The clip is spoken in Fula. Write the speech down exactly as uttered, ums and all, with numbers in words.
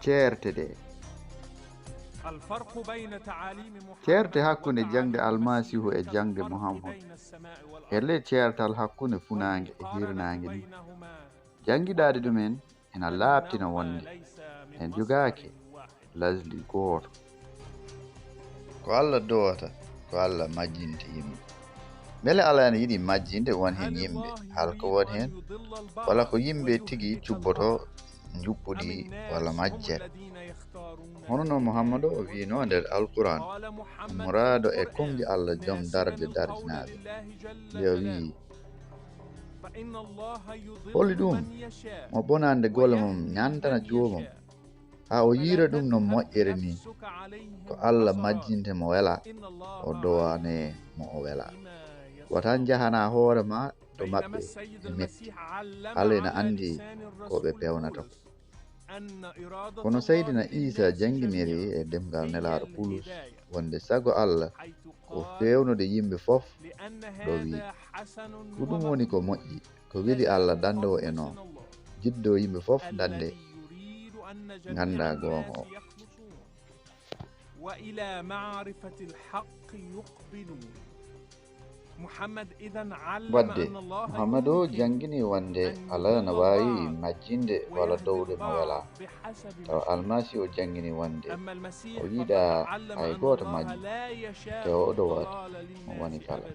Ceerte ɗe. Ceerte hakkunde jaŋde Almasiihu e jaŋde Muhammad. E ley ceertal hakkunde funaange e hiirnaange ni. Janngiɗaade ɗum en ena laaɓtina wonde en jogaaki lasli gooto. Ko Alla dowata, ko Alla majjinta yimɓe. Mbele Alla ena yiɗi majjinde won heen yimɓe halka won heen, walla ko yimɓe tigi cubboto njuɓɓudi walla majje? Hono no Muhammadu o wiynoo nder Alquraan, muraado e konngi Alla jom darde darjinaaɓe, nde o wiyi, holi ɗum mo bonande golle mum ñantana joomum, haa o yiira ɗum no moƴƴere ni. Ko Alla majjinte mo wela, o dowane mo o wela. Wata njahanaa hoore ma to maɓɓe e metti. Alla ena anndi ko ɓe peewnata ko. Kono Seydina Iisa jannginiri e ɗemngal Nelaaɗo Bulus wonde sago Alla ko feewnude yimɓe fof ɗo wiyi. Ko ɗum woni ko moƴƴi, ko weli Alla danndoowo en o, jiɗɗo yimɓe fof dannde, ngannda goonga o. Wadde, Muhammadu janngini wonde Alla ena waawi majjinde walla dowde mo welaa. Tawa Almasiihu janngini wonde o yiɗaa hay gooto majji, te o dowat mo woni kala.